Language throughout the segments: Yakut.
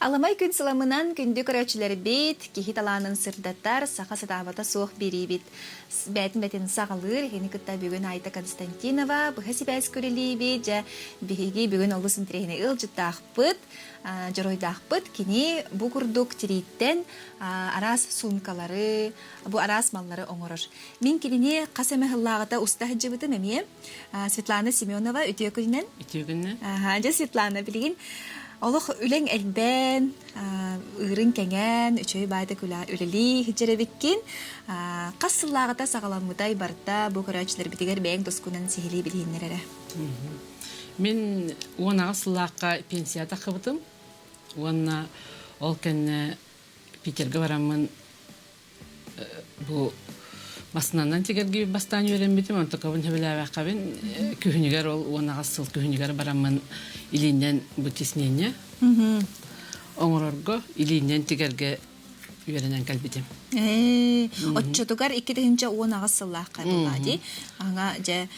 Аламай күн сыламынан күндү көрөөччүлэрбит, киһи талаанын сырдатар, саха сатаабата суох биэриибит бээтин бэтин саҕалыыр. Эһини кытта бүгүн Айта Константинова быһа сибээс көрүлүүбүт. Дьэ, биһиги бүгүн олус интэриэһинэй ыалдьыттаахпыт, дьоруойдаахпыт. Кини бу курдук тирииттэн араас суумкалары, бу араас маллары оҥорор. Мин кинини хас эмэ сыллааҕыта уста сылдьыбытым эмиэ. Светлана Семенова үтүө күнүнэн. Үтүө күнүнэн. Дьэ, Светлана, билигин олох үлэҥ элбээн, ыырыҥ кэҥээн, үчүгэй баайдык үлэлии сылдьар эбиккин. Хас сыллааҕыта саҕаламмытай барыта бу көрөөччүлэрбитигэр бэйэҥ тускунан сиһилии билиһиннэр эрэ. Мин 18 сыллаахха пенсия таххыбытым уонна ол кэннэ Питергэ бараммын бу массыынанан тигэргии бастаан үөрэммитим, онтукабын сөбүлээбэххэбин күһүнүгэр ол 18 сыл күһүнүгэр бараммын илииннэн бу тиснение оҥорорго илииннэн тигэргэ үөрэнэн кэлбитим. Оччотугар 2018 сыллаахха буоллаа дии. Аңа дьэ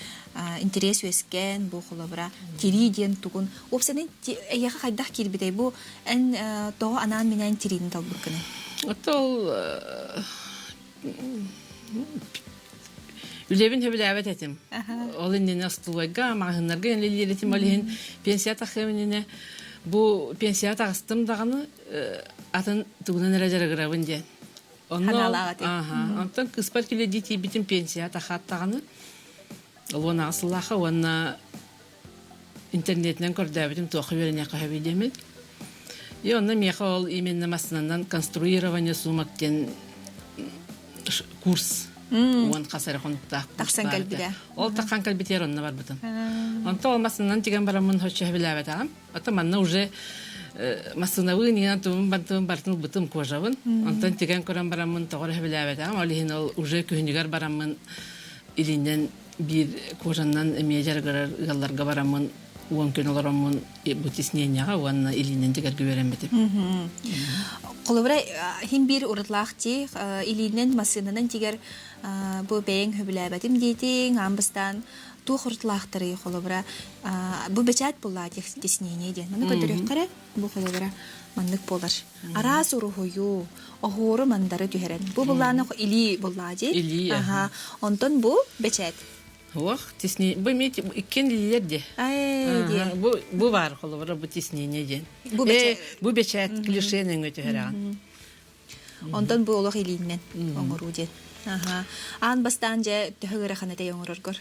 интерес үөскээн бу холобура тирии диэн тугун уопсайынан эйиэхэ хайдах киирбитэй бу Эн тоҕо анаан-минээн тириини талбыккыный? Ол үлэбин сөбүлээбэт этим. Ол иннинэ остулуойга, маҕаһыыннарга үлэлиир этим. Ол иһин пенсия тахсыам иннинэ бу пенсияҕа таҕыстым даҕаны атын тугунан эрэ дьарыгырабын диэн. Ханаалаах этим. Онтон кыыспар килэдии тиийбитим пенсия тахаат даҕаны. 18 сыллаахха уонна интернетинэн көрдөөбүтүм туохха үөрэниэххэ сөбүй диэммин. И онно миэхэ ол именно массыынанан конструирование сумок диэн курс уон хас эрэ хонуктаах тахсан кэлбитэ. Ол тахсан кэлбитигэр онно барбытым. Онто ол массыынанан тигэн бараммын хоччо сөбүлээбэтэҕим. Ото манна уже массыынабын иҥэн тумун бантыбын бартын ылбытым кожабын. Онтон тигэн көрөн бараммын тоҕо эрэ сөбүлээбэтэҕим. Ол иһин ол уже күһүнүгэр бараммын илинэн биир кожанан эмиэ дьарыгырар ыалларга бараммын 10 күн олороммун бу тисненияҕа уонна илиинэн тигэргэ үөрэммитим. Холобура, иһин биир уратылаах дии, илиинэн массыынанан тигэр бу бэйэҥ сөбүлээбэтим диэтиҥ, аан бастаан туох уратылаахтарый холобура бу бэчээт буоллаа тиснение диэн. Маны көрдөрүөххэ эрэ бу холобура маннык буолар. Араас уруһуйу, оһуору мандары түһэрэн. Бу буллааны илии буллаа дии. Илии. Аха. Онтон бу бэчээт. Ох, тисни. Бу эмиэ иккиэн илиилэр дии. Ай диэн. Бу бу баар холобура бу тиснение диэн. Бу бэчээт. Бу бэчээт клише нөҥүө түһэрэҕин. Онтон бу олох илииннэн оҥоруу диэн. Аха. Аан бастаан дьэ төһө ыарахан этэй оҥороргор?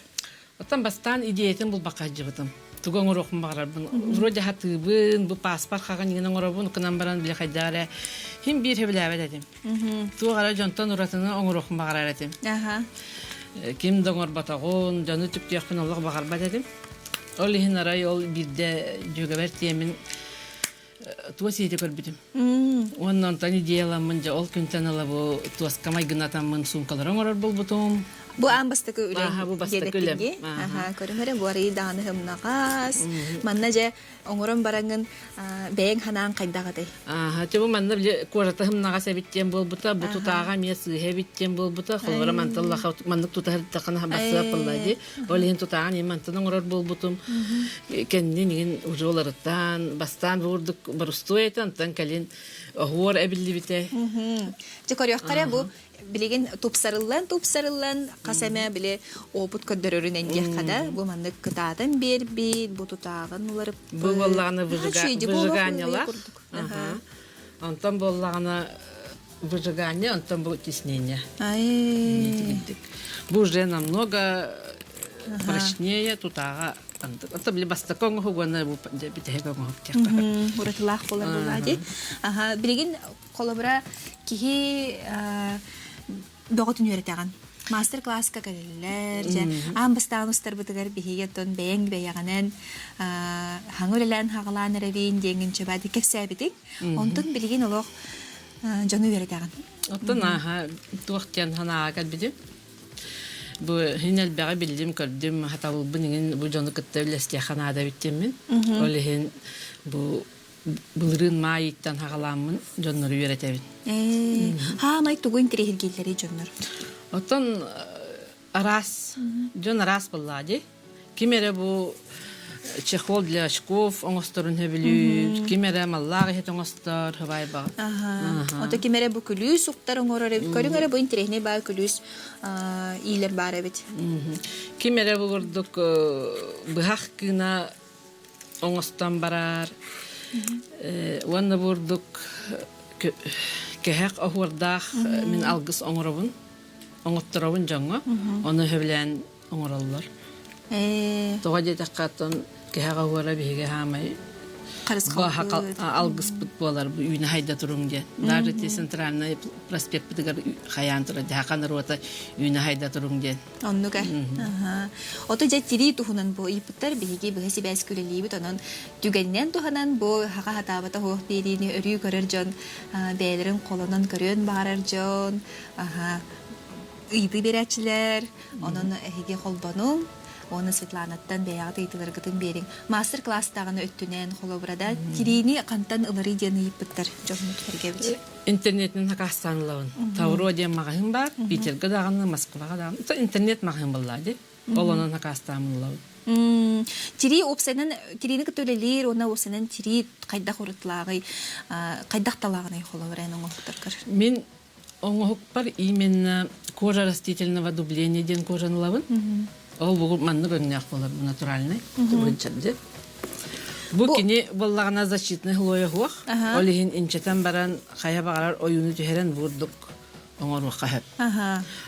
Оттон бастаан идеятын булбакка сылдьыбытым. Тугу оҥоруохпун баҕарарбын. Вроде хатыыбын, бу паспорт хаҕын иҥин оҥоробун, кынан баран били хайдах эрэ хим биир сөбүлээбэт этим. Туох эрэ дьонтон уратыны оҥоруохпун баҕарар этим. Ким да оҥорботоҕун, дьону түктүөхпүн олох баҕарбат этим. Ол иһин арай ол биирдэ дьүөгэбэр тиэмин туос иити көрбүтүм. Уонна онтон идеяламмын дьэ ол күнтэн ыла бу туоска майгынатаммын суумкалары оҥорор буолбутум. Бу аан бастакы үлэм Аха, бу бастакы үлэм. Аха, көрүҥ бу арыый даҕаны һымнаҕас. Манна дьэ оҥорон бараҥҥын бэйэҥ ханаан хайдах этэй? Аха, бу манна били куората һымнаҕас эбит диэн буолбута, бу тутааҕа эмиэ сыыһа эбит диэн буолбута. Холобура мантан лаха маннык тутаһырдаххына бассыап буолла дии. Ол иһин тутааҕын иһин мантан оҥорор буолбутум. Кэннин иһин уже уларытан, бастаан бу курдук борустуой этэ, онтон кэлин оһуор эбиллибитэ. Дьэ көрүөххэ эрэ бу билигин тупсарыллан тупсарыллан хас эмэ били опыт көрдөрөрүнэн диэххэ да бу маннык кытаатан биэрбит бу тутааҕын уларыппыт бу буоллаҕына выжиганиялаах онтон буоллаҕына выжигание, онтон бу теснение. Бу уже намного прочнее тутааҕа Ото били бастакы оҥоһук уонна бу бүтэһик оҥоһук диэххэ. Уратылаах буолар буоллаа дии. Аха, билигин холобура киһи бөҕөтүн үөрэтэҕин. Мастер-класска кэлэллэр, дьэ, аан бастаан устарбытыгар биһиги оттон бэйэҥ бэйэҕинэн хаҥы үлэлээн хаҕалаан эрэбиин диэҥҥин чөбаады кэпсээбитиҥ. Онтон билигин олох дьону үөрэтэҕин. Оттон ааһа туох диэн санааҕа кэлбитим. Бу иһин элбэҕи биллим, көрдүм, хатабылбын иҥин бу дьону кытта үллэстиэххэ наада эбит диэммин. Ол иһин бу былырыын маайыттан хаҕалааммын дьоннору үөрэтэбин. Хаамай тугу интэриэһиргииллэрий дьоннор? Оттон араас дьон араас буоллаҕа дии. Ким эрэ бу Чехол для очков оҥосторун сөбүлүүр, ким эрэ маллаах иһит оҥостор, хыбайбаҕа. Ото ким эрэ бу күлүүс уктар оҥорор эбит. Көрүҥ эрэ бу интэриэһинэй баар күлүүс иилэр баар эбит. Ким эрэ бу курдук быһах кыына оҥостон барар. Уонна бу курдук кэһэх оһуордаах мин алгыс оҥоробун, оҥотторобун дьоҥҥо. Ону сөбүлээн оҥороллор. Тоҕо диэтэххэ, оттон кэһэх оһуора биһиги хаамай алгыспыт буолар бу үүнэ хайда туруҥ диэн. Даже ити центральный проспекпытыгар хайаан турар дьаһаха норуота үүнэ хайда туруҥ диэн. Оннук э. Ото дьэ тирии туһунан бу ыйыппыттар биһиги быһа сибээс үлэлиибит онон түгэнинэн туһанан бу хаха хатаабата суох биэриини өрүү көрөр дьон бэйэлэрин холонон көрүөн баҕарар дьон ыйытыы биэрээччилэр Онон эһиги холбонуҥ уонна Светланаттан бэйэҕит ыйытыыларгытын биэриҥ. Мастер-класстааҕыны өттүнэн холобура да тириини хантан ыларый диэн ыйыппыттар дьоммут сэргэбит. Интернетинэн хакаастаан ылабын. Тавро диэн маҕаһыын баар, Питергэ даҕаны, Москваҕа даҕаны. Интернет маҕаһыын буоллаа дии. Ол онон хакаастаан ылабын. Тирии уопсайынан тириини кытта үлэлиир уонна уопсайынан тирии хайдах уратылааҕый, хайдах талааҕыный холобура эн оҥоһуктаргар? Мин Оҥоһукпар именно кожа растительного дубления диэн кожаны ылабын. Ол бу маннык өҥнөөх буолар бу натуральный. Бу Бу кини буоллаҕына защитный слоя суох. Ол иһин инчэтэн баран хайа баҕарар ойууну түһэрэн бурдук оҥоруохха сөп.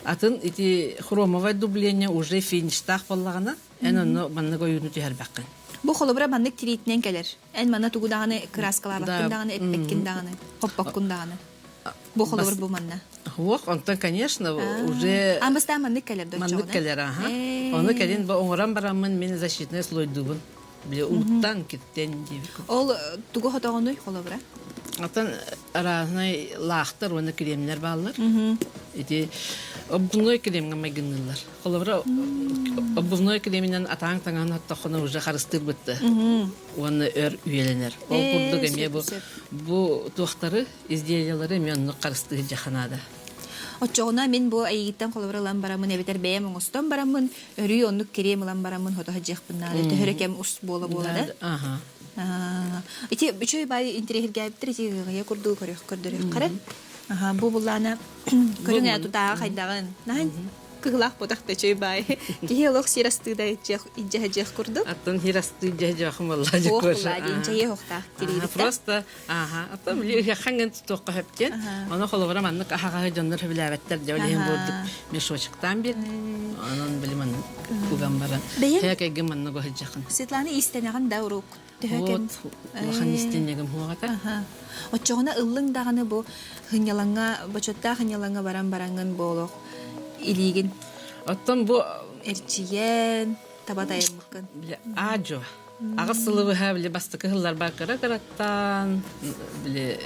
Атын ити хромовое дубление уже фиништаах буоллаҕына эн онно маннык ойууну түһэрбэххин. Бу холобура маннык тириитинэн кэлэр. Эн манна тугу даҕаны кырааскалаабаккын даҕаны, эппэккин даҕаны, хоппоккун даҕаны. Бу холобур бу манна. Суох, онтон, конечно, уже... Амыстаан маннык кэлэр доччоҕуна. Маннык кэлэр, аха. Ону кэлин бу оҥорон бараммын мин защитный слойдуубун. Били ууттан, киттен диэбит. Ол тугу хотоҕунуй холобура? Оттон разный лаахтар уонна кремнэр бааллар. Ити обувной кремҥэ майгынныыллар. Холобура, обувной креминэн атааҥ таҥаһын оттоххуна уже харыстыыр бытты. Уонна өр үйэлэнэр. Ол курдук эмиэ бу бу туохтары изделиялары эмиэ оннук харыстыыр дьаха наада. Оччоҕуна мин бу эйигиттэн холобур ылан бараммын эбэтэр бэйэм оҥостон бараммын өрүү оннук крем ылан бараммын хото сылдьыахпын наада. Төһө эрэ кэм ус буола-буола да. Аха. Ити үчүгэй баай интэриэһиргээбиттэр ити ыаҕайа курдугу көрүөх көрдөрүөххэ Аха, бу буллаана көрүҥ ээ тутааҕа хайдаҕын. Наһан кыһылаах ботах да баай. Киһи олох сир астыыда иддьэһэ курдук. Аттан сир астыы дьэһэ болла Ох булла диэн чэйэ охтаах тириибиттэ. Просто ааха аттан били ханган тутуохха хөптен. Ону холобура маннык аһаҕаһы дьоннор сөбүлээбэттэр дьэ ол иһин бурдук мешочектаан биэр. Онон били маннык уган баран. Хэкэйгэ маннык оһыдьахын. Светлана истэнэҕин да урук төһө кэм улахан истинньэгим хуоҕата. Оччоҕуна ыллыҥ даҕаны бу хынньалаҥҥа бочуоттаах хынньалаҥҥа баран бараҥҥын буолуох илиигин Оттон бу эрчийэн таба тайаммыккын. Аадьо. Аҕыс сылы быһа били бастакы сылларбар кыра кыраттан били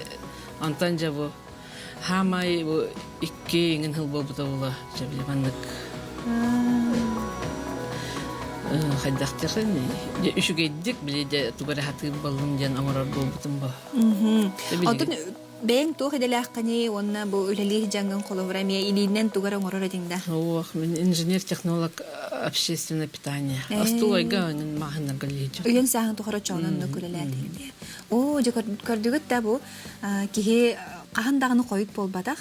онтон дьэ бу хаамай бу икки иҥин сыл буолбута буолуо дьэ били маннык хайдахтыхын дьэ үчүгэйдик били дьэ тугу эрэ хатыыр буоллум диэн оҥорор буолбутум бу. Оттон бэйэҥ туох идэлээххиний уонна бу үлэлиир дьаҥҥын холобура эмиэ илиинэн тугу эрэ оҥорор этиҥ да? Ох, мин инженер-технолог общественное питание. Остолойга маҕаһыыннарга үлэлиир. Үйэн сааһын тухары чоонон үлэлээтиҥ дии. Оо, дьэ көрдүгүт да бу киһи хаһан даҕаны хойут буолбатах.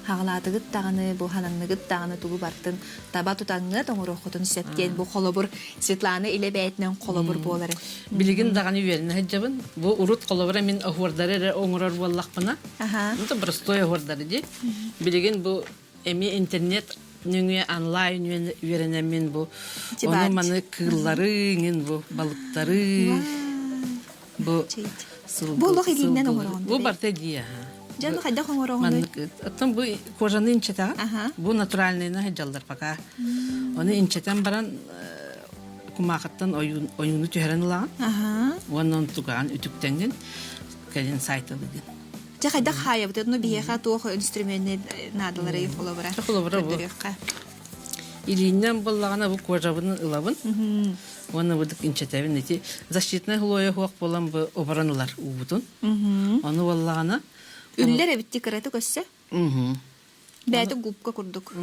Хаҕалаатыгыт даҕаны, бу хананныгыт даҕаны тугу бартын таба тутаҥҥыт оҥоруоххутун сөп диэн бу холобур Светлана илэ бэйэтинэн холобур буолар. Билигин даҕаны үөрэнэ сылдьабын. Бу урут холобура мин оһуордары эрэ оҥорор буоллахпына, ну простой оһуордары дии. Билигин бу эмиэ интернет нөҥүө онлайн үөрэнэммин бу ону маны кыыллары иҥин бу балыктары бу Бу олох илиинэн оҥороҕун Бу барыта дии аха. Дьэ ону хайдах оҥороҕунуй? Оттон бу кожаны инчэтэҕин. Бу натуральныйна сылдьаллар пока. Ону инчэтэн баран кумаахыттан ойууну түһэрэн ылаҕын. Уонна онтугаҕын үтүктэҥҥин кэлин сайталыгын. Дьэ хайдах хаайабыт? Ну биһиэхэ туох инструменнай наадаларый холобура? Холобура бу. Илииннэн буоллаҕына бу кожабын ылабын. Уонна бу инчэтэбин ити защитнай слоя суох буолан бу оборон ылар уубутун. Ону буоллаҕына Үллэр эбитти кыраты көссө. Бэйэтэ губка курдук.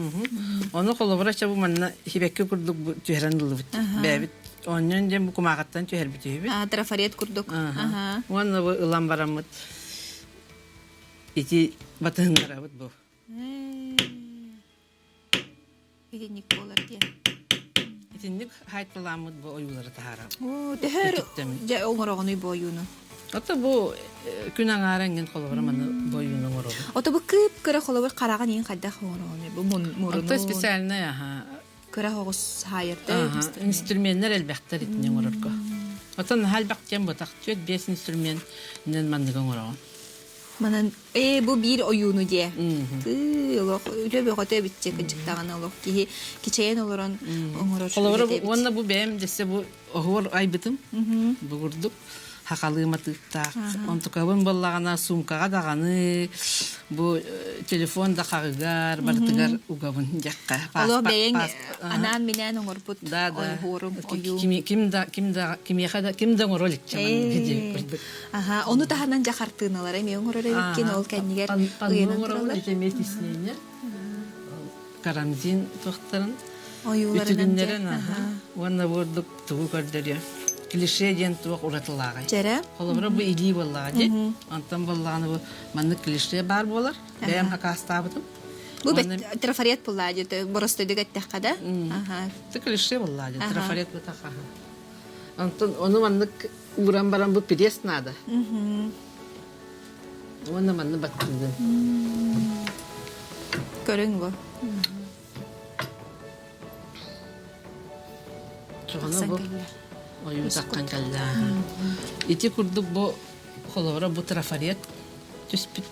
Ону холобура чэ бу манна хибэкки курдук түһэрэн ыллыбыт. Бэйэбит оонньоон диэн бу кумааҕыттан түһэрбит үһүбүт. Трафарет курдук. Уонна бу ылан бараммыт ити батыһыннарабыт бу. Итинник буолар диэн. Итинник хаайталааммыт бу ойуулары таһаарабыт. Оо, төһөр дьэ оҥороҕунуй бу ойууну? Ото бу күн аҥаара иҥин холобура маны бу ойууну оҥоробут. Ото бу кып-кыра холобур хараҕын иин хайдах оҥороҕунуй? Бу мурунун. Ото специальный аха. Кыра оҕус хаайарда. Инструменнар элбэхтэр итини оҥорорго. Отон наһаа элбэх диэн ботах түөрт биэс инструмент манныгы оҥороҕун. Манан ээ бу биир ойууну диэ. Тыы олох үлэ бөҕөтө эбитчэ кыдьыктаҕына олох киһи кичэйэн олорон оҥорор Холобура уонна бу бэйэм дьэссе бу оһуор айбытым бу курдук хахалыы матыыптаах. Онтукабын буоллаҕына суумкаҕа даҕаны бу телефон да хаҕыгар барытыгар угабын диэххэ. Олох бэйэҥ анаан-минээн оҥорбут оһуорум ойуу. Ким да ким да кимиэхэ да ким да оҥоро иликчэ курдук. Аха, ону таһынан дьэ хартыыналары эмиэ оҥорор эбиккин, ол кэннигэр ыйанан тураллар. Эмиэ тиснэннэр. Карамзин туохтарын ойууларынан үтүгүннэрэн уонна бу ордук тугу көрдөрүө клише диэн туох уратылааҕый Дьэрэ. Холобура бу илии буоллаҕа дии. Онтон буоллаҕына бу маннык клише баар буолар. Бэйэм хакаастаабытым. Бу трафарет буоллаа дии, боростойдук эттэххэ да. Аха. Клише буоллаа дии, трафарет бутаха. Онтон ону маннык ууран баран бу пресс наада. Уонна манны баттыгын. Көрүҥ бу. Чоҕоно бу ойуу таххан кэллэ. Ити курдук бу холобура бу трафарет түспүт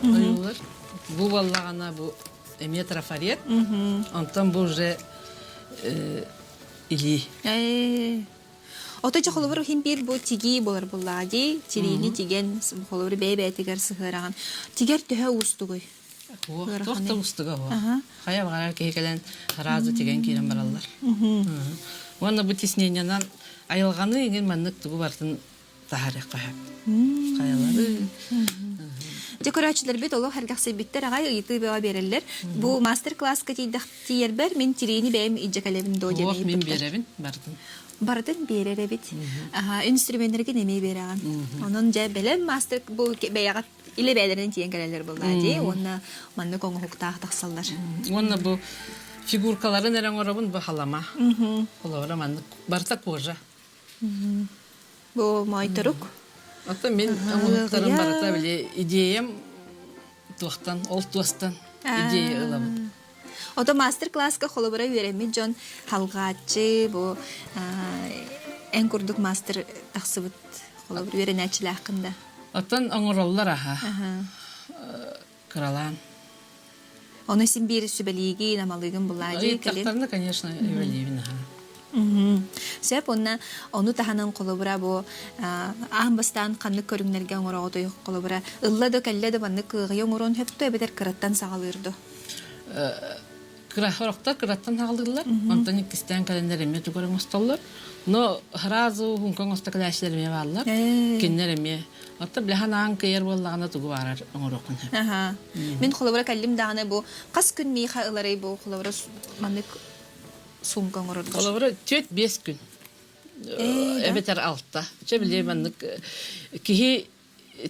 ойуулар. Бу буоллаҕына бу эмиэ трафарет. Онтон бу уже илии. Ото дьэ холобур иһин биир бу тигии буолар буллаа дии. Тириини тигэн холобур бэйэ-бэйэтигэр сыһыараҕын. Тигэр төһө уустугуй? Туох да уустуга суох. Хайа баҕарар киһи кэлэн сразу тигэн киирэн бараллар. Уонна бу тиснениянан айылҕаны иҥин маннык тугу барытын таһаарыахха сөп. Хайалары. Дьэ көрөөччүлэрбит олох эргэхсийбиттэр аҕай ыйытыы бөҕө биэрэллэр. Бу мастер-класска тиийдэх тиийэрбэр мин тириини бэйэм илдьэ кэлэбин дуо диэн Ох, мин биэрэбин барытын. Барытын биэрэр эбит. Аха, инструменнэргин эмиэ биэрэҕин. Онон дьэ бэлэм мастер бу бэйэҕит илэ бэйэлэринэн тиийэн кэлэллэр буоллаа дии уонна маннык оҥоһуктаах тахсаллар. Уонна бу фигуркаларын эрэ оҥоробун бу халама. Холобура маннык барыта кожа. Бу моойторук. Оттон мин оҥоһуктарым барыта били идеям туохтан, ол туостан идея ылабын. Ото мастер-класска холобура үөрэммит дьон халҕааччы бу эн курдук мастер тахсыбыт холобур үөрэнээччилээххин да. Оттон оҥороллор аха. Кыралаан. Ону син биир сүбэлиигин, амалыыгын булаадьы кэлин. Ыйыттахтарына, конечно, сүбэлиибин аха. Сөп, уонна ону таһынан холобура бу аан бастаан ханнык көрүҥнэргэ оҥороҕутуй холобура ылла да кэллэ да маннык кыаҕыйа оҥоруон сөптө эбэтэр кыраттан саҕалыыр ду? Кыра сорохтор кыраттан саҕалыыллар, онтон иккистээн кэлэннэр эмиэ тугу эрэ оҥостоллор. Но сразу хуҥка оҥосто кэлээччилэр эмиэ бааллар. Кинилэр эмиэ Оттон билэһэн аан кыйар буоллаҕына тугу баарар оҥоруоххун сөп. Мин холобура кэллим даҕаны бу хас күн миэхэ ыларый бу холобура маннык сумка оҥорорго? Холобура 4-5 күн. Эбэтэр 6. Чэ били маннык киһи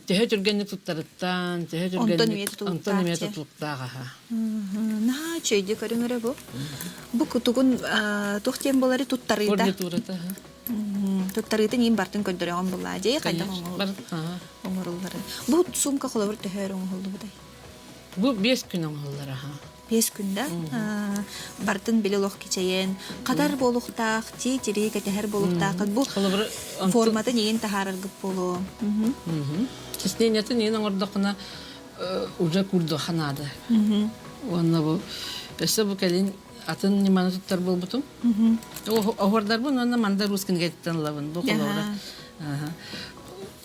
төһө түргэнник туттарыттан, төһө түргэнник онтон эмиэ тутулуктаах аха. Наһаа үчүгэйдик көрүҥ эрэ бу. Бу кутугун туох диэн буолары туттарыыта. Фурнитурата. Туттарыытын иин бартын көрдөрөҕүн буллаа дии хайдах оҥорулларын. Бу сумка холобур төһө өр оҥоһуллубутай? Бу 5 күн оҥоһуллар аха. 5 күн да? Бартын били олох кичэйэн, хатар буолуохтаах, тии-тирии кэтэһэр буолуохтаах. Бу форматын иин таһаараргыт буолуо. Честнениятын иин оҥордоххуна уже курдуха наада. Уонна бу өссө бу кэлин атын ньыманы туттар буолбутум. Оһуордарбын уонна манда рус кинигэтиттэн ылабын. Бу холобура.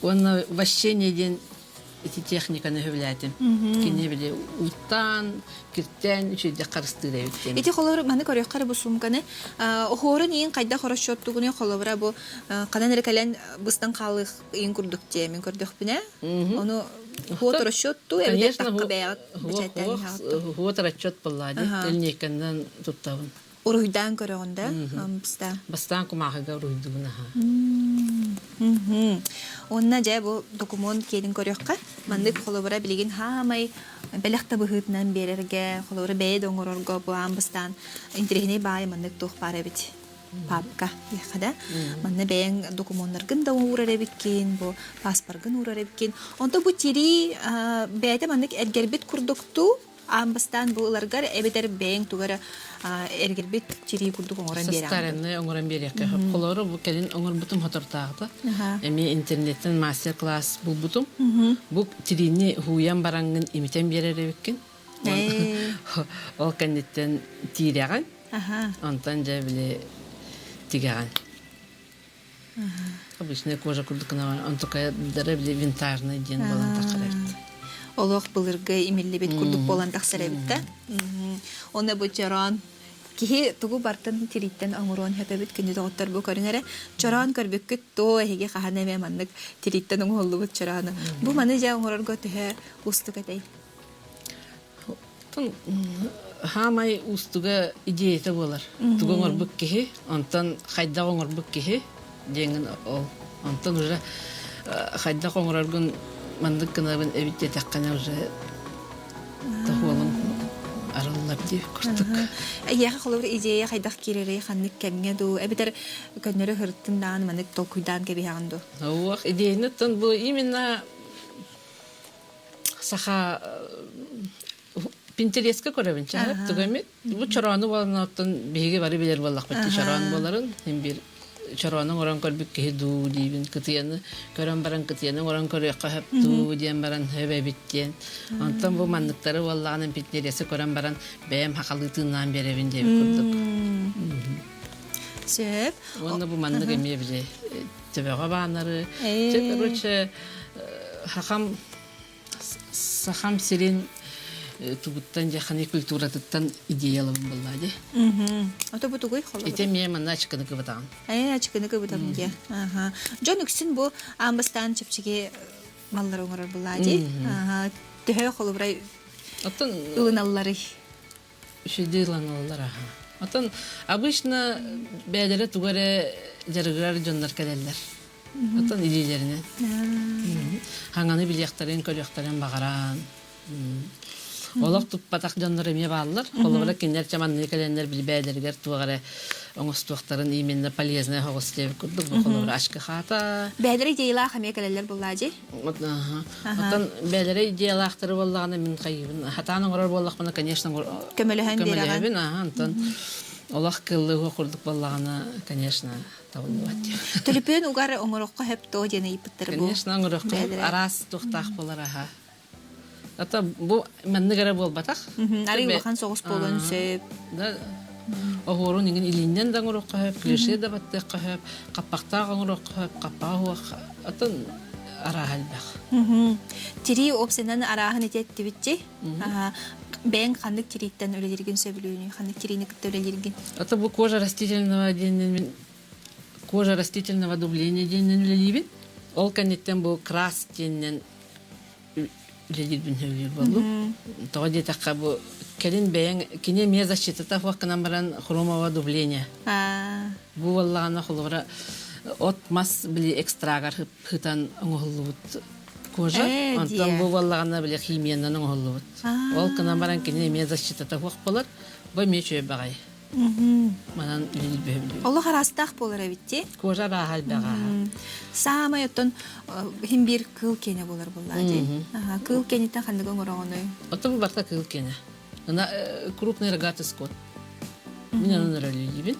Уонна вощение диэн ити техниканы сөбүлээтим. Кини били уттаан, киртээн үчүгэйдик харыстыыр эбит диэн. Ити холобур маны көрүөххэ эрэ бу суумканы оһуорун иин хайдах расчеттугуну холобура бу ханан эрэ кэлэн быстан хаалыах иин курдук диэ мин көрдөхпүнэ. Ону Хуот расчет ту эбэтэр такка бэйэҕит бэчээттээн иһэҕит дуу? Хуот расчет буоллаа дии. Линейканан туттабын. Уруһуйдаан көрөҕүн да? Бастаан. Бастаан кумааҕыга уруһуйдуубун аха. Уонна дьэ бу докумуон киэнин көрүөххэ. Маннык холобура билигин хаамай бэлэх да быһыытынан биэрэргэ, холобура бэйэ да оҥорорго бу аан бастаан интэриэһинэй баайы маннык туох баар эбит. Папка диэххэ да. Манна бэйэҥ докумуоннаргын да уурар эбиккин, бу паспоргын уурар эбиккин. Онто бу тирии бэйэтэ маннык эргэрбит курдуктуу аан бастаан бу ыларгар эбэтэр бэйэҥ тугу эрэ эргэрбит тирии курдук оҥорон биэрэҕин. Састарыннай оҥорон биэриэххэ сөп. Холобура бу кэлин оҥорбутум соторутааҕыта. Эмиэ интернеттэн мастер-класс булбутум. Бу тириини һууйан бараҥҥын имитэн биэрэр эбиккин. Ол кэнниттэн тиирэҕин. Онтон дьэ били тигэҕин. Обычная кожа курдук гына онтукайдара били винтажный диэн буолан тахсар эбит. Олох былыргы имиллибит курдук буолан тахсар эбит да. Онно бу чороон киһи тугу бартын тирииттэн оҥоруон сөп эбит күндү доҕоттор бу көрүҥ эрэ чороон көрбүккүт тоо эһиги хаһан эмэ маннык тирииттэн оҥоһуллубут чороону бу маны дьэ оҥорорго төһө уустук этэй Хаамай уустуга идеята буолар. Тугу оҥорбут киһи, онтон хайдах оҥорбут киһи диэҥин ол. Онтон уже хайдах оҥороргун маннык гынабын эбит диэтэххинэ уже тоһуолуҥ арыллар дии курдук. Эйиэхэ холобур идея хайдах киирэрий ханнык кэмҥэ дуу эбэтэр көннөрү һырыттын даҕаны маннык толкуйдаан кэбиһэҕин дуу? Уох идеяны оттон бу именно саха Пинтересткэ көрөбүн чаһып тугу эмит бу чороону буолан биһиги бары билэр буоллахпыт чороон буоларын син биир чороону оҥорон көрбүт киһи дуу диибин кытыйаны көрөн баран кытыйаны оҥорон көрүөххэ сөп дуу диэн баран сөп эбит диэн онтон бу манныктары буоллаҕына Пинтерести көрөн баран бэйэм хахалыы тыыннаан биэрэбин диэбит курдук сөп уонна бу маннык эмиэ били төбөҕө баанары короче хахам Сахам сирин тугуттан дьаханы культуратыттан идеялабын буоллаа дии. Ото бу тугуй холобура? Ити эмиэ манна ачыкыны кыбытаҕын. Ээ, ачыкыны кыбытабын дии. Аха. Дьон үксүн бу аан бастаан чэпчэки маллары оҥорор буоллаа дии. Аха. Төһө холобура Оттон ылыналларый? Үчүгэй ыланаллар аха. Оттон обычно бэйэлэрэ тугу эрэ дьарыгырар дьоннор кэлэллэр. Оттон илиилэринэн. Хаҥаны билиэхтэрин, көрүөхтэрин баҕаран. Олох туппатах дьоннор эмиэ бааллар. Холобура кинилэр чаманныы кэлэннэр били бэйэлэригэр туох эрэ оҥостуохтарын именно полезная соҕус диэбит курдук бу холобура ашка хаата. Бэйэлэрэ идеялаах эмиэ кэлэллэр буоллаа дии. Оттон бэйэлэрэ идеялаахтары буоллаҕына мин хайыыбын хатаан оҥорор буоллахпына, конечно, көмөлөһөн биэрэҕин. Көмөлөһөбүн, аха, онтон олох кыллыһыа курдук буоллаҕына, конечно, табыллыбат диэн. Төлөпүөн угар оҥороххо сөп дуо диэн ыйыппыттар бу. Конечно, оҥороххо сөп. Араас туохтаах буолар аха. Ата бу маннык эрэ буолбатах. Арый улахан соҕус буолуон сөп. Да, оһуорун иҥин илииннэн да оҥоруохха сөп, клише да баттыахха сөп, хаппахтаах оҥоруохха сөп, хаппаҕа суох атын арааһа элбэх. Тирии опсынан арааһын ити эттибитчи. Бэйэҥ ханнык тирииттэн үлэлииргин сөбүлүүнүй, ханнык тириини кытта үлэлииргин? Ата бу кожа растительного диэннэн мин кожа растительного дубления диэннэн үлэлиибин. Ол кэнниттэн бу крас диэннэн үлэлиирбин сөбүлүүр буоллум. Тоҕо диэтэххэ бу кэлин бэйэҥ кини эмиэ защитата суох гынан баран хромовое дубление. Бу буоллаҕына холобура от мас били экстрагар хытан оҥоһуллубут кожа. Онтон бу буоллаҕына били химиянан оҥоһуллубут. Ол гынан баран кини эмиэ защитата суох буолар. Бу эмиэ үчүгэй баҕайы. Манан үлэлиир Олох араастаах буолар эбит дии. Кожа арааһа элбэх ааһа. Саамай оттон иһин биир кыыл киэнэ буолар буоллаа дии. Кыыл киэниттэн ханныгы оҥороҕунуй? Оттон бу барыта кыыл киэнэ. Ына крупный рогатый скот. Мин онон өрөлүүлүүбүн.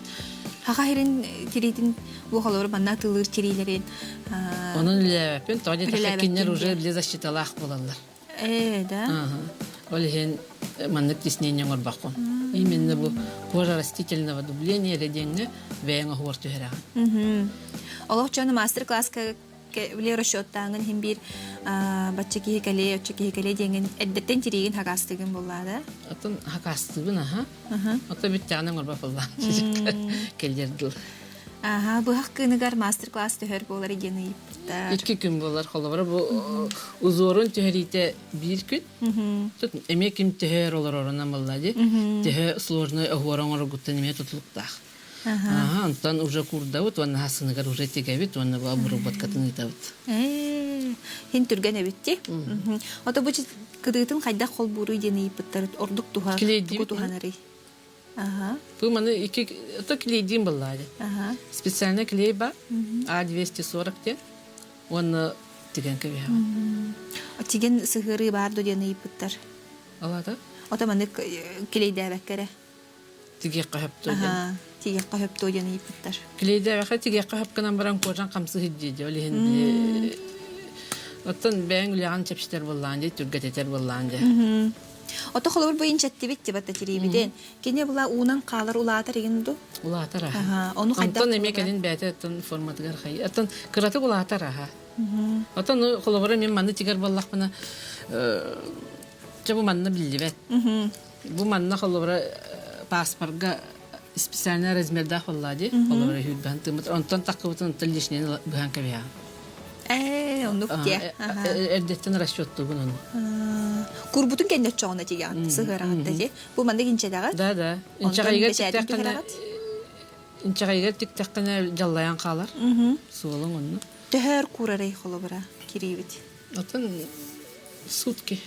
Хаха сирин тириитин бу холобур манна атыылыыр тириилэрин Онон үлэлээбэппин. Тоҕо диэтэххэ кинилэр уже для защиталаах буолаллар. Ээ, да? Ол иһин маннык теснение оҥорбоккун. Именно бу кожа растительного дубления эрэ диэҥҥэ бэйэҥ оһуор түһэрэҕин. Олох дьону мастер-класска биле расчеттааҥын иһин биир бачча киһи кэлиэ, оччо киһи кэлиэ диэҥин эрдэттэн тириигин хакаастыгын буоллаа да? Оттон хакаастыыбын аха. Ото бүттэҕинэ оҥорбот буоллаҕым. Кэлиэр дыл. Аха, быһах кыыныгар мастер-класс төһөр буолар диэн ыйыппыттар. Икки күн буолар. Холобура бу узорун түһэриитэ биир күн. Тут эмиэ ким төһөр олорорунан буолла дии. Төһө сложный оһуор оҥороргуттан эмиэ тутулуктаах. Аха, онтон уже курдабыт уонна хасыныгар уже тигэбит уонна бу обработкатын ыытабыт. Ээ, хин түргэн эбит дии. Ото бу кытыытын хайдах холбууруй диэн ыйыппыттар ордук туһа тугу туһанарый? Ага. Бу маны икки то клейдиин буллаа дии. Ага. Специальный клей бар А240 диэн уонна тигэн кэбиһэҕин. Тиген сыһыарыы баар дуо диэн ыйыппыттар. Алата? Ото маннык клейдээбэккэ эрэ. Тигиэххэ хөптөө диэн. Тигиэххэ хөптөө диэн ыйыппыттар. Клейдээбэхэ тигиэххэ хөп гынан баран кожан хамсыһыт дии ол иһин Оттон бэйэҥ үлэҕин чэпчэтэр буоллаҕын дии, түргэтэтэр буоллаҕын дии. Ото холобур бу инчэттибит тибата тириибитин. Кини була уунан хаалар улаатар игин ду? Улаатар аха. Ону хайдах Онтон эмиэ кэлин бэйэтэ оттон форматыгар хай. Оттон кыратык улаатар аха. Оттон холобура мен манны тигэр буоллахпына чэ бу манна биллибэт. Бу манна холобура паспорга специальный размердаах буоллаа дии. Холобура хүүрбэһэн тыыммыт. Онтон таккыбытын онтон лишнини быһан кэбиһэҕин. Ээ, оннук диэ. Эрдэттэн расчеттуубун ону. Курбутун кэннэ оччоҕуна тигэҕин, сыһыараҕын да дии. Бу маннык инчэдэҕит? Да, да. Инчэҕэйигэр тиктэххинэ инчэҕэйигэр тиктэххинэ дьаллайан хаалар. Суолуҥ онно. Төһөр куурарый холобура кириибит? Оттон сутки.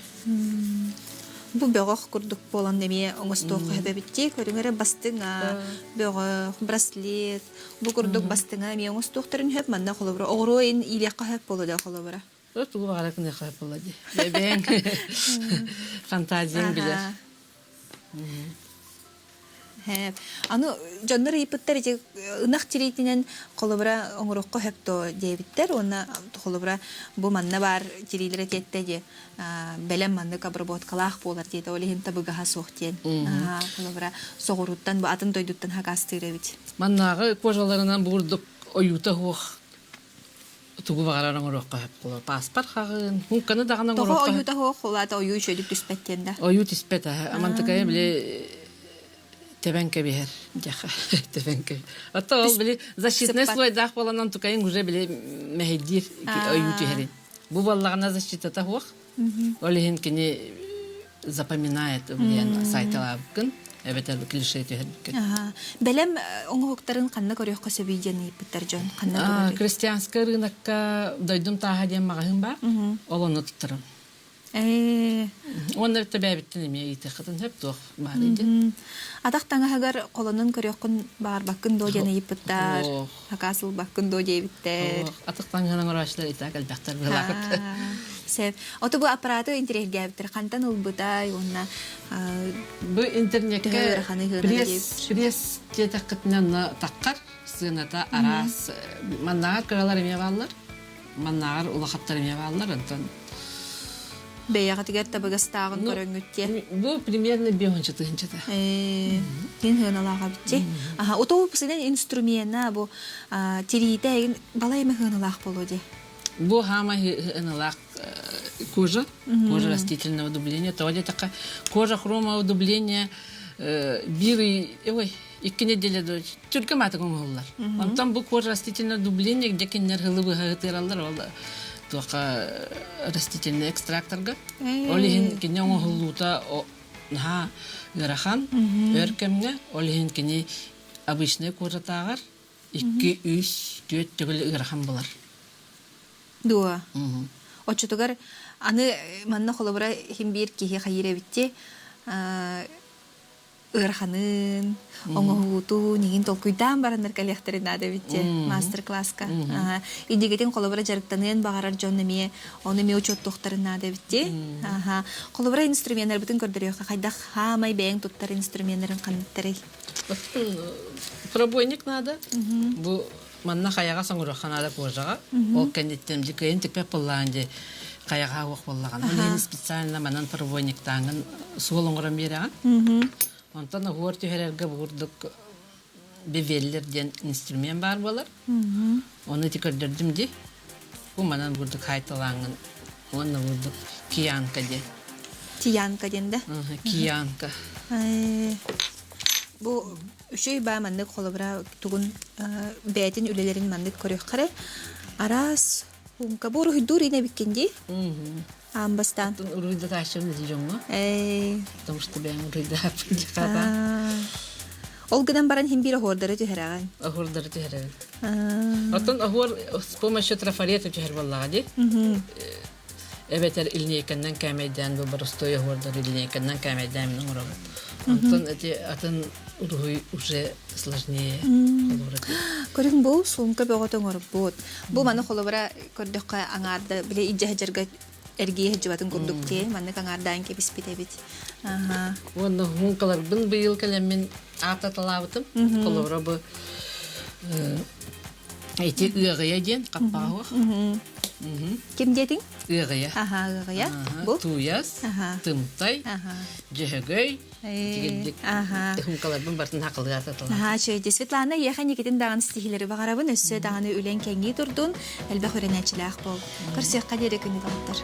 Бу бөҕөх курдук буолан эмиэ оҥостуохха сөп эбит дии. Көрүҥ эрэ бастыҥа, бөҕөх, браслет. Бу курдук бастыҥа эмиэ оҥостуохтарын сөп. Манна холобура оҕуруо ин иилиэххэ сөп буолуо да холобура. Тугу баҕара гыныахха сөп буолла дии. Бэйэҥ фантазияҥ билэр. Аны дьоннор ыйыппыттар ити ынах тириитинэн холобура оҥоруохха сөп дуо диэбиттэр уонна холобура бу манна баар тириилэрэ тиэттэ дии бэлэм маннык обработкалаах буолар диэтэ ол иһин табыгаһа суох диэн холобура соҕурууттан бу атын дойдуттан хакаастыыр эбит. Маннааҕы кожаларынан бу курдук ойуута суох тугу баҕарар оҥоруохха сөп буолар. Пааспар хаҕын, муҥканы даҕаны Тоҕо оҥоруохха ойуута суох, ол аата ойуу үчүгэйдик түспэт диэн да. Ойуу түспэт аһа. Амантыкайа били тэбэн кэбиһэр дьаха тэбэн кэбиһэр. Ото ол били защитный слойдаах буолан онтукайын уже били мэһэйдиир ойуу түһэрин. Бу буоллаҕына защитата суох. Ол иһин кини запоминает диэн сайталаабыккын эбэтэр клише түһэрбиккин. Бэлэм оҥоһуктарын ханна көрүөххэ сөбүй диэн ыйыппыттар дьон. Ханна көрөрүй? Крестьянскай рынокка дойдум тааһа диэн маҕаһыын баар. Ол онно туттарым. Уонна бэйэбиттэн эмиэ ыйытыаххытын сөп туох баарый диэн. Атах таҥаһыгар холонон көрүөххүн баҕарбаккын дуо диэн ыйыппыттар. Акаас ылбаккын дуо диэбиттэр. Атах таҥаһын оҥорооччулар итак элбэхтэр быһалаахыт. Сөп. Ото бу аппараты интэриэһиргээбиттэр. Хантан ылбытай уонна Бу интернеккэ пресс пресс диэтэххитинэ онно таххар сыаната араас маннааҕар кыралар эмиэ бааллар маннааҕар улахаттар эмиэ бааллар онтон бэйэҕитигэр табыгастааҕын көрөҥҥүт диэн. Бу примерно биэһунча тыһынчата. Тин хыаналаах эбитчи. Аха, утуу синен инструмена бу тириитэ эгин балай эмэ хыаналаах болуо дии. Бу хаама хыаналаах кожа, кожа растительного дубления. Тоҕо диэтэххэ, кожа хромового дубления биир ой, икки неделя до түргө маатык оҥоһуллар. Онтон бу кожа растительного дубления где кинилэр хылы быһа ытыараллар ол туохха растительный экстракторга. Ол иһин кини оҥоһуллуута наһаа ыарахан өр кэмҥэ, ол иһин кини обычный кожатааҕар икки, үс, түөрт төгүл ыарахан булар. Дуо? Оччотугар аны манна холобура иһин биир киһи хайыыр эбитти ыараханын, оҥоһуутун, иһин толкуйдаан бараннар кэлиэхтэрин наада эбит мастер-класска. Идигитин холобура дьарыктаныан баҕарар дьон эмиэ ону эмиэ учуоттуохтарын наада эбит Холобура инструменнарбытын көрдөрүөххэ хайдах хаамай бэйэҥ туттар инструменнарын ханныктарый? Пробойник надо. Бу манна хайаҕа соҥуруохха наада кожаҕа. Ол кэнниттэн дьи кыайын тикпэт буоллаҕын дьи хайаҕа уох буоллаҕын. Ол иһин специально манан пробойниктааҥын суол оҥорон биэрэҕин. Онтон оһуор түһэрэргэ бу курдук бевеллер диэн инструмент баар буолар. Ону ити көрдөрдүм дии. Бу манан курдук хайталааҥҥын уонна курдук киянка диэн. Киянка диэн да? Киянка. Бу үчүгэй баа маннык холобура тугун бэйэтин үлэлэрин маннык көрүөххэ эрэ араас Умка бу уруһуйдуур ин эбиккин дии? Аан бастаан. Уруһуйдатааччыбын ити дьоҥҥо. Потому что бэйэм уруһуйдааппын дьахата. Ол гынан баран хин биир оһуордары түһэрэҕин. Оһуордары түһэрэбин. Оттон оһуор с помощью трафарета түһэр буоллаҕа дии. Эбэтэр линейканнан кээмэйдээн бу боростуой оһуордары линейканнан кээмэйдээн мин оҥоробун. Онтон эти атын уруһуй уже сложнее холобура. Көрүҥ бу суумка бөҕөтө оҥорбут. Бу маны холобура көрдөххө аҥаарда били илдьэ сылдьарга эргийэ сылдьыбатын курдук дии маннык аҥаардаан кэбиспит эбит. Аха. Уонна муҥкаларбын быйыл кэлэммин аататалаабытым. Холобура бу ити ыаҕыйа диэн хаппааһуох. Ким диэтиҥ? Ыаҕыйа. Аха, ыаҕыйа. Бу? Тууйас, тымтай, дьөһөгөй, тигирдик хумкаларбын бартын хакылыга ататалаата. Наһаа үчүгэй. Светлана, эйиэхэ инникитин даҕаны ситиһиилэри баҕарабын. Өссө даҕаны үлэҥ кэҥии турдун, элбэх үөрэнээччилээх буол. Көрсүөххэ диэри күнү доҕоттор.